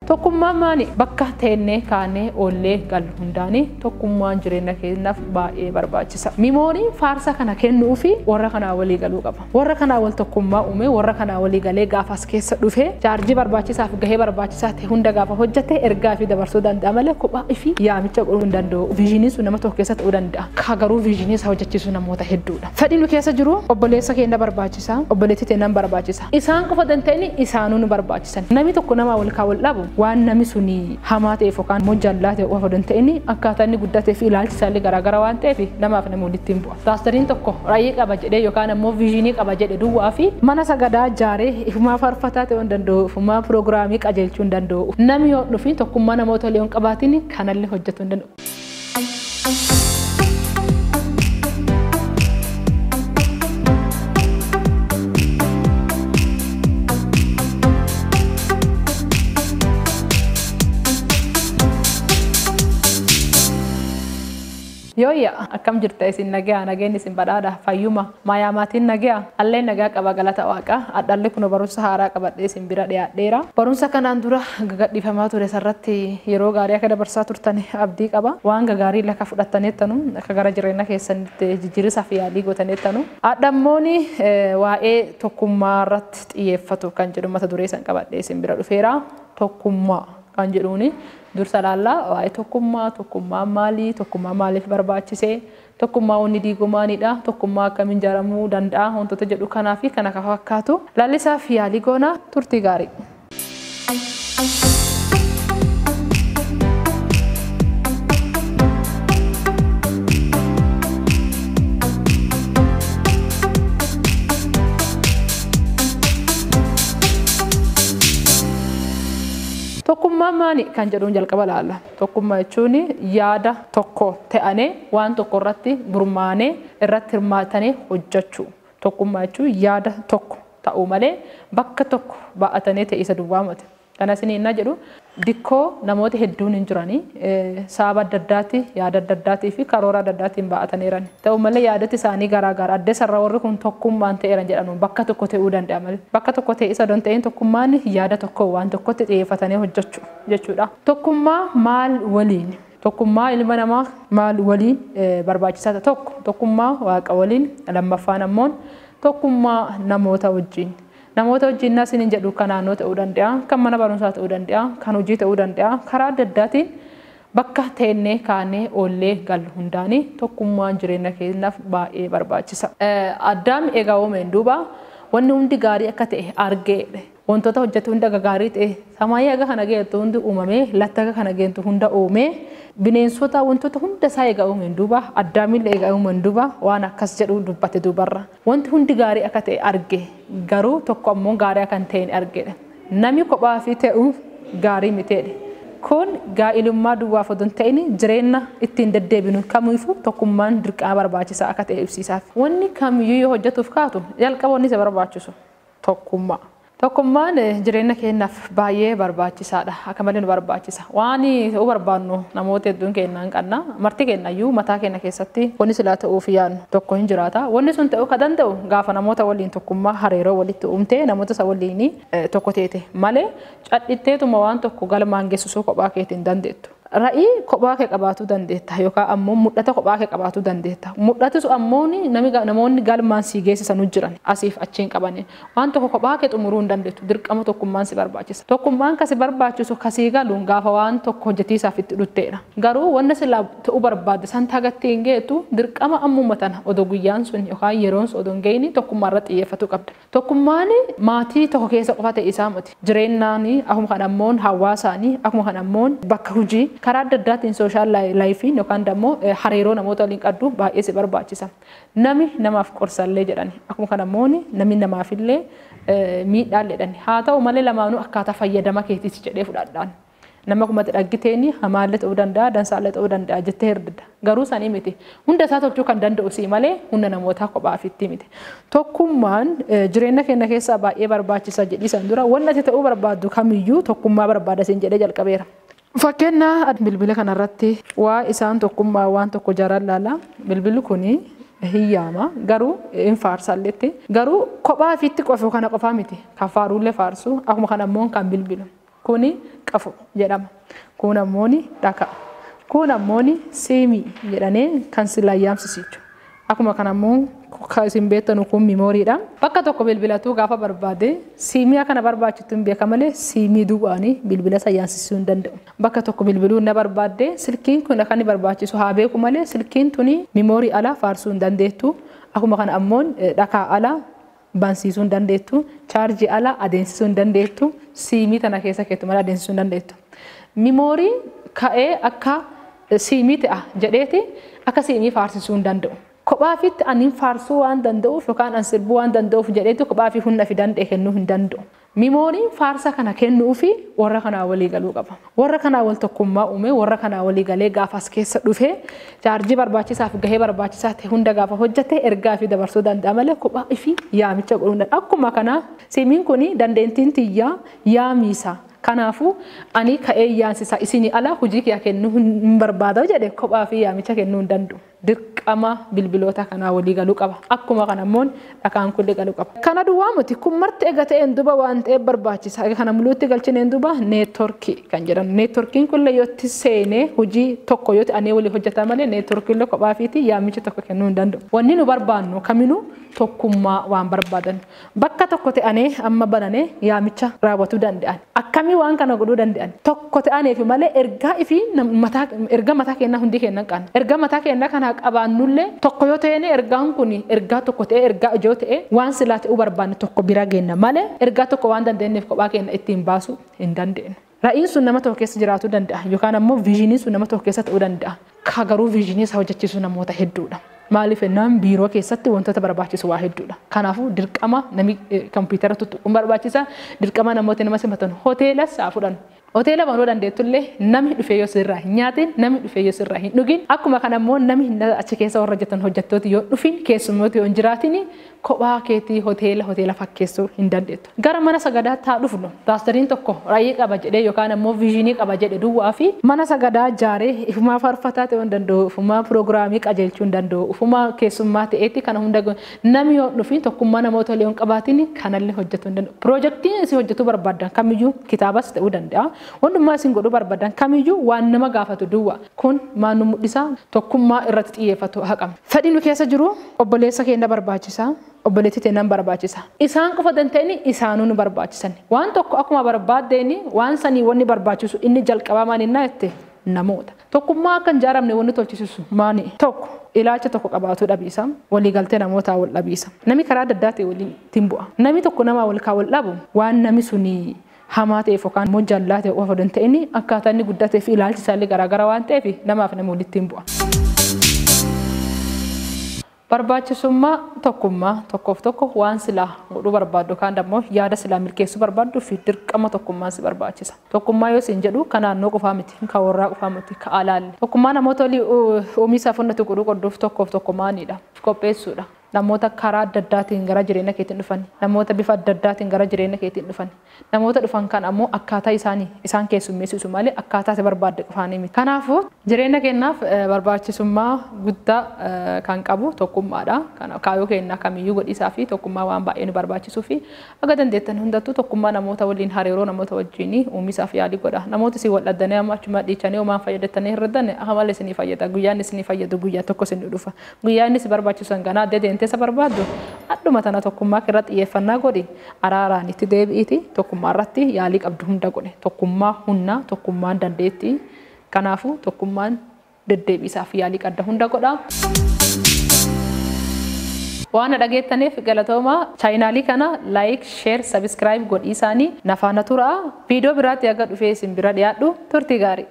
Tokkummaan maali? Bakka teennee kaanee oollee gallu hundaanii tokkummaan jireenya keenyaaf baay'ee barbaachisa. Mimooniin faarsa kana kennuu fi warra kanaa walii galuu qaba. Warra kanaa wal tokkummaa uume, warra kanaa walii galee gaafas keessa dhufee chaarjii barbaachisaaf gahee barbaachisaa ta'e hunda gaafa hojjete ergaa fi dabarsuu danda'a malee kophaa fi yaamicha godhuu hin danda'u. Viizhinii sun nama tokko keessa ta'uu danda'a. Ka garuu viizhinii isaa hojjechiisu namoota hedduudha. Fedhi nu keessa jiru obboleessa keenya barbaachisa, obboleettii teenya barbaachisa. Isaan qofa danda'ani isaanuu nu barbaachisan. Namni tokko nama wal kaa wal dhabu waan namni suni hamaa ta'eef yookaan immoo jallaa ta'e qofa osoo hin ta'in akkaataa inni guddatee fi ilaalchi isaallee garaagara waan ta'eef namaaf nama walitti hin bu'a. Paastariin tokko ra'ii qaba jedhee yookaan ammoo viizhinii qaba jedhe duwwaa fi mana sagadaa ijaaree ifumaa faarfataa ta'uu hin danda'u, ifumaa piroogiraamii qajeelchuu hin danda'u. Namni yoo dhufi tokkummaa namoota illee hin qabaatin kanallee hojjetuu hin danda'u. Yooyya akkam jirta isin nagaa nageenyi isin badhaadha fayyuma maayaa maatiin nagaa allee nagaa qaba galata waaqa adhalli kun barumsa haaraa qabadhee isin bira dhiyaadheera. Barumsa kanaan dura gagadhiifamaa ture sarratti yeroo gaarii akka dabarsaa turtan abdii qaba. Waan gagaarii lakka fudhattaneettanu akka gara jireenya keessanitti jijjiirisaaf yaalii gootaneettanu. Adhammooni waa'ee tokkummaa irratti xiyyeeffatu kan jedhu mata duree san qabadhee isin bira dhufeera. Tokkummaa kan jedhuuni dursa laallaa waa'ee tokkummaa, tokkummaa maalii, tokkummaa maaliif barbaachisee, tokkummaa wanni diigumaanidha, tokkummaa akkamiin ijaaramuu danda'a wantoota jedhu kanaa fi kana kan fakkaatu laallisaaf yaalii goona turtii gaarii. Tokkummaa maali kan jedhuun jalqaba laalla. Tokkummaa jechuun yaada tokko ta'anii waan tokko irratti gurmaanee irratti hirmaatanii hojjechuu. Tokkummaa jechuun yaada tokko ta'uu malee bakka tokko baa'atanii ta'e isa duwwaa miti. Kana isin innaa jedhu dikkoo namoota hedduun hin jiranii sababa adda addaati yaada adda addaatii fi karoora adda addaatiin baa'ataniiran. Ta'u malee yaadatti isaanii garaagara adda sarara warri kun tokkummaan ta'eeran jedhamu bakka tokko ta'uu danda'a malee. Bakka tokko ta'e isa don ta'een tokkummaan yaada tokko waan tokkotti xiyyeeffatanii hojjechuu jechuudha. Tokkummaa maal waliin? Tokkummaa ilma namaa maal waliin barbaachisaa tokko tokkummaa waaqa waliin lammaffaan ammoo tokkummaa namoota wajjin. Namoota wajjin isin hin jedhu kan naannoo ta'uu danda'a, kan mana barumsaa ta'uu danda'a, kan hojii ta'uu danda'a, karaa adda addaatiin bakka teennee kaanee oollee gallu hundaanii tokkummaan jireenya keenyaaf baay'ee barbaachisa. Addaam egaa uumeen duuba wanni hundi gaarii akka ta'e argee wantoota hojjetu hunda gaarii ta'e samaayii aga kana geettu hundi uumamee latta aga kana geettu hunda uumee bineensota wantoota hunda isaa egaa uumeen duuba addaamillee egaa uumeen duuba waan akkas jedhu dubbate duubarra wanti hundi gaarii akka ta'e arge garuu tokko ammoo gaarii akka hin ta'in argedha. Namni kophaa fi ta'u gaarii miteedha. Kun gaa'ilummaa duwwaaf odoo hin ta'in jireenya ittiin deddeebinu kamiifuu tokkummaan dirqama barbaachisaa akka ta'e ibsiisaaf. Wanni kamiyyuu yoo hojjetuuf kaatu jalqaba wanni isa barbaachisu tokkummaa. Tokkummaan jireenya keenyaaf baay'ee barbaachisaadha. Akka malee nu barbaachisa. Waan ta'uu barbaannu namoota hedduun keenya hin qabna. Marti keenyayyuu mataa keenya keessatti wanni silaa ta'uuf yaadnu tokko hin jiraata. Wanni sun ta'uu kan danda'u gaafa namoota waliin tokkummaa hariiroo walitti uumtee namoota isa waliin tokko teete malee cadhitteetuma waan tokko galmaan geessisuu kophaa keetiin hin dandeettu. Ra'ii kophaa kee qabaatuu dandeetta yookaan ammoo mul'ata kophaa kee qabaatuu dandeetta. Mul'atis ammoo namoonni galmaan sii geessisan jiran asiif achiin qabanii waan tokko kophaa kee xumuruu hin dandeettu dirqama tokkummaan si barbaachisa. Tokkummaan kasi barbaachisu kasii galuun gaafa waan tokko hojjetiisaaf itti dhutteedha. Garuu wanna silaa ta'uu barbaadde san tagatti hin geettu dirqama ammuma tana odoo guyyaan sun yookaan yeroon sun odoo hin geenye tokkummaa irratti xiyyeeffatuu qabda. Tokkummaan maatii tokko keessa qofa ta'e isaa miti. Jireenyaanii akkuma kan ammoo hawaasaanii akkuma kan ammoo bakka hojii karaa adda addaatiin sooshaal laayifiin yookaan immoo hariiroo namoota waliin qabdu baay'ee si barbaachisa. Nami namaaf qorsallee jedhani akkuma kana immoo namni namaafillee miidhaallee jedhani haa ta'u malee lamaanuu akkaataa fayyadama keetiiti jedhee fudhadhaan. Nama kuma dhaggiteen hamaallee ta'uu danda'a dansaallee ta'uu danda'a jettee hirdida. Garuu sanii miti. Hunda isaa tolchuu kan danda'u sii malee hunda namootaa kophaa miti. Tokkummaan jireenya keenya keessaa baay'ee barbaachisa jedhii san dura wanni ati ta'uu barbaaddu kamiyyuu tokkummaa barbaada siin jedhee jalqabeera. Fakkeenya bilbila kanarratti waa isaan tokkummaa waan tokko jaran laala. Bilbilli kuni hiyyaama garuu hin faarsalletti garuu kophaa ofiitti qofa kana qofaa miti kan faaruullee faarsu akkuma kana ammoo kan bilbilu. Kuni qafu jedhama. Kun ammoo dhakaa. Kun ammoo siimii jedhanii kan silaa yaamsisu jechuudha. Akkuma kana ammoo kan isin beektan kun miimooriidha. Bakka tokko bilbilatuu gaafa barbaade siimii kana barbaachitu hin beeka malee siimii duwwaanii bilbila isa yaamsisuu hin danda'u. Bakka tokko bilbiluu na barbaadde silkiin kun akka inni barbaachisu haa beeku malee silkiin tuni miimoorii ala faarsuu hin dandeettu. Akkuma kana ammoo dhakaa ala bansiisuu hin dandeettu. Chaarjii ala adeemsisuu hin dandeettu. Siimii tana keessa keettu malee adeemsisuu hin dandeettu. Miimoorii ka'ee akka siimii ta'a jedheeti akka siimii faarsisuu hin danda'u. Kophaafitti ani faarsuu waan danda'uuf yookaan an sirbuu waan danda'uuf jedheetu kophaafi humna fi danda'e kennuu hin danda'u. Miimooriin faarsa kana kennuufi warra kanaa walii galuu qaba. Warra kanaa wal tokkummaa uume warra kanaa walii galee gaafa as keessa dhufee chaarjii barbaachisaaf gahee barbaachisaa ta'e hunda gaafa hojjete ergaa fi dabarsuu danda'a malee kophaa fi yaamicha godhuu danda'a. Akkuma kana siimiin kun dandeettiin tiyyaa yaamiisa. Kanaafuu ani ka'ee yaansisa isinii ala hojii kiyya kennuu hin barbaada jedhe kophaa fi yaamicha kennuu hin danda'u. Dirqama bilbiloota kanaa walii galuu qaba. Akkuma kana immoo dhakaan kulli galuu qaba. Kana duwwaa miti kun marti eega ta'een duuba waan ta'eef barbaachisa. Egaa kana muluutti galchineen duuba neetworkii kan jedhamu. Neetworkiin kun yootti seenee hojii tokko yoo ta'anii walii hojjetan malee neetworkiin kophaa fiiti yaamicha tokko kennuu hin danda'u. Wanni nu barbaannu kaminuu tokkummaa waan barbaadan. Bakka tokko ta'anii amma bananee yaamicha raawwatuu danda'an. Akkamii waan kana godhuu danda'an? Tokko ta'aniif malee ergaa fi ergaa mataa keenyaa hundi keenyaa qabna. Ergaa mataa keenyaa kana qabaannullee tokko yoo ta'e ergaan kun ergaa tokko ta'e ergaa ijoo ta'e waan silaa ta'uu barbaanne tokko bira geenna malee ergaa tokko waan dandeenyeef kophaa keenya ittiin baasuu hin dandeenyu. Ra'iin sun nama tokko keessa jiraachuu danda'a yookaan ammoo viizhinii sun nama tokko keessa ta'uu danda'a. Ka garuu viizhinii isaa hojjechiisu namoota hedduudha. Maaliif jennaan biiroo keessatti wantoota barbaachisu waa hedduudha. Kanaafuu dirqama namni kompiitara tuttuquun barbaachisa. Dirqama namoota nama simatan hoteelas haa fudhannu. Hoteela banuu dandeettullee namni dhufee yoo sirraa hin nyaatin, namni dhufee yoo sirraa hin dhugin, akkuma kana immoo namni achi keessa warra hojjetan hojjettooti yoo dhufin, keessummooti yoo hin jiraatin kophaa keetii hoteela fakkeessuu hin dandeettu. Gara mana sagadaatti haa dhufnu. Paastariin tokko raayii qaba jedhee yookaan ammoo viizhinii qaba jedhe duwwaa fi mana sagadaa ijaaree ifumaa faarfataa ta'uu hin danda'u, ifumaa piroogiraamii qajeelchuu hin danda'u, ifumaa keessummaa ta'eetti kana hunda namni yoo dhufin tokkummaa namoota illee hin qabaatin kanallee hojjetuu hin danda'u. Piroojeektiin isin hojjetuu barbaaddan kamiyyuu kitaabas ta'uu danda'a. Wantummaa isin godhuu barbaadan kamiyyuu waan nama gaafatu duwwaa. Kun maal nu mul'isa? Tokkummaa irratti xiyyeeffatu haa qabnu. Fedhi nu keessa jiru obboleessa keenya barbaachisa. Obboleettii teenya barbaachisa. Isaan qofa danda'ani isaanuu nu barbaachisan. Waan tokko akkuma barbaaddeeni waan sanii wanni barbaachisu inni jalqabaa maalinnaa jette namoota. Tokkummaa akka hin jaaramne wanni tolchisisu maali? Tokko ilaalcha tokko qabaatu dhabiisa. Waliigaltee namootaa wal dhabiisa. Namni karaa adda addaa ta'e waliin ittiin bu'a. Namni tokko namaa wal kaa wal dhabu waan namni suni hamaa ta'eef yookaan immoo jallaa ta'e qofa hin ta'in akkaataa inni guddatee fi ilaalchi isaallee garaagara waan ta'eef namaaf nama walitti hin bu'a. Barbaachisummaa tokkummaa tokkoof tokko waan silaa godhuu barbaaddu yookaan immoo yaada silaa milkeessuu barbaaddu fi dirqama tokkummaan si barbaachisa. Tokkummaa yoo isin jedhu kan naannoo qofaa miti, kan warraa qofaa miti, kan alaalle. Tokkummaa namoota oomishaaf hundatti godhuu qodduuf tokkoof tokkummaanidha. Qopheessuudha. Namoota karaa adda addaatiin gara jireenya keetiin dhufan, namoota bifa adda addaatiin gara jireenya keetiin dhufan, namoota dhufan kan ammoo akkaataa isaanii isaan keessummeessisu malee akkaataa isa barbaadde qofaanii miti. Kanaafuu jireenya keenyaaf barbaachisummaa guddaa kan qabu tokkummaadha. Kanaaf kaayyoo keenyaa kamiyyuu godhisaa fi tokkummaa waan baay'ee nu barbaachisuu fi akka dandeettan hundattuu tokkummaa namoota waliin hariiroo namoota wajjin uumisaaf yaalii godha. Namoota isin wal dhaddanii amma achuma dhiichanii homaan fayyadattanii hir'addan akka malee isinii fayyada. Guyyaan isinii fayyadu guyyaa tokko isin dhufa. Guyyaa inni si barbaachisu hanganaa adda deemtee isa barbaaddu adhuma tana tokkummaa irratti xiyyeeffannaa godhi araaraan itti deebi'iiti tokkummaa irratti yaalii qabdu hunda godhe tokkummaa humna tokkummaan dandeettii kanaafuu tokkummaan deddeebiisaaf yaalii qabda hunda godha. Waan dhageettaniif galatooma chaayinaalii kana laayik, sheer, sabiskiraayib godhii isaanii nafaana tura. Viidiyoo biraatti akka dhufee isin bira dhiyaadhu turtii gaarii.